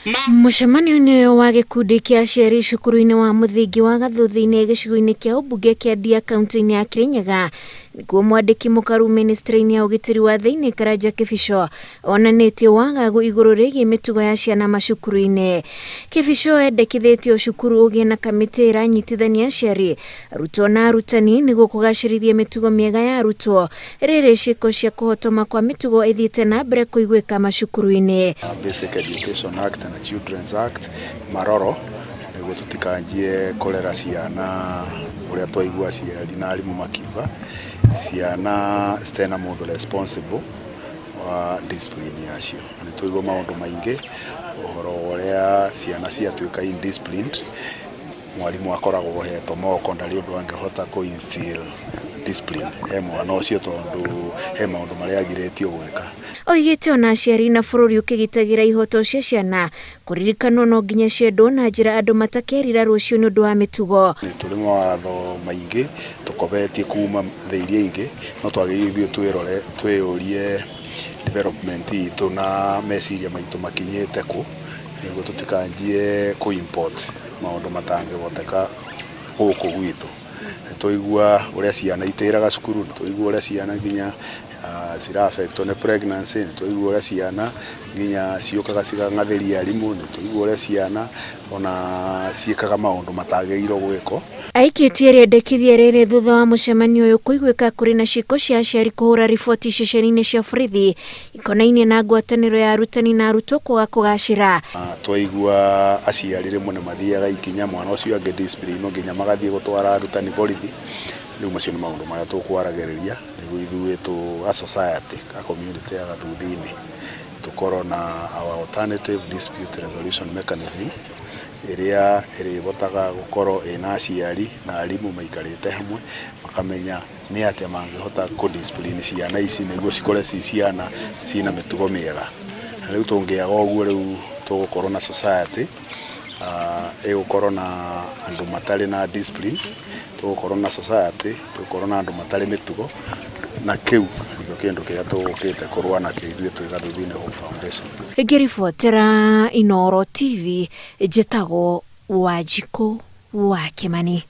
Mũcemanio-inĩ ũyũ wa gĩkundi kĩa aciari cukuru-inĩ wa mũthingi wa Gathuthi-inĩ gĩcigo-inĩ kĩa ũmbunge kĩa Ndia kaunti-inĩ ya Kirinyaga nĩkuo mwandĩki mũkaru ministry-inĩ ya ũgitĩri wa thĩinĩ Karanja Kĩbico onanĩtie wagagu igũrũ rĩgiĩ mĩtugo ya ciana macukuru-inĩ. Kĩbico endekithĩtie o cukuru ũgĩe na kamĩtĩ ĩranyitithania aciari, arutwo na arutani nĩguo kũgacĩrithia mĩtugo mĩega ya arutwo rĩrĩ ciĩko cia kũhotoma kwa mĩtugo ĩthiĩte na mbere kũiguĩka macukuru-inĩ. Basic Education Act na Children's Act maroro nĩguo tũtikanjie kũrera ciana ũrĩa twaigua aciari na arimũ makiuga, ciana citarĩ na mũndũ responsible wa discipline yacio. Nĩ twaigua maũndũ maingĩ ũhoro wa ũrĩa ciana ciatuĩka indisciplined, mwarimũ akoragwo ohetwo moko ndarĩ ũndũ angĩhota kũ instill discipline he mwana ũcio tondũ he maũndũ marĩa agirĩtio gwĩka. Oigĩte ona aciari na bũrũri ũkĩgitagĩra ihoto cia ciana, kũririkanwo no nginya ciendwo na njĩra andũ matakerira rũciũ nĩ ũndũ wa mĩtugo. Nĩ tũrĩ mawatho maingĩ tũkobetie kuma thĩ iria ingĩ, no twagĩrĩirwo ithuĩ twĩrore twĩyũrie development itũ na meciria maitũ makinyĩte kũ, nĩguo tũtikanjie kũ import maũndũ matangĩhoteka gũkũ gwitũ. Nĩ twaigua ũrĩa ciana itĩraga cukuru, nĩ twaigua ũrĩa ciana nginya cira affect wo nĩ pregnancy, nĩ twaigua ũrĩa ciana nginya ciũkaga cikang'athĩria arimũ, nĩ twaigua ũrĩa ciana ona ciĩkaga maũndũ matagĩrĩirwo gwĩkwo. Aikĩtie rĩendekithia rĩrĩ thutha wa mũcemanio ũyũ kũiguĩka kũrĩ na ciĩko cia aciari kũhũra riboti ceceni-inĩ cia borithi ikonainie na ngwatanĩro ya arutani na arutwo kwaga kũgacĩra. Twaigua aciari rĩmwe nĩ mathiaga ikinya mwana ũcio angĩ discipline nginya magathiĩ gũtwara arutani borithi, rĩu macio nĩ maũndũ marĩa tũkwaragĩrĩria nĩguo ithuĩ tũ a society a community ya Gathuthi-inĩ tũkorwo na our alternative dispute resolution mechanism ĩrĩa ĩrĩhotaga gũkorwo ĩna aciari na arimũ maikarĩte hamwe makamenya nĩ atĩa mangĩhota kũ discipline ciana ici nĩguo cikũre ci ciana ciĩna mĩtugo mĩega. Na rĩu tũngĩaga ũguo rĩu tũgũkorwo na society ĩgũkorwo na andũ matarĩ na discipline, tũgũkorwo na society ĩgũkorwo na andũ matarĩ mĩtugo, na kĩu nĩkĩo kĩndũ kĩrĩa tũgũkĩte kũrũa nakĩo ithuĩ twĩ Gathuthi-inĩ Hope Foundation. Ngĩribotera Inooro TV, njĩtagwo Wanjikũ wa Kĩmani.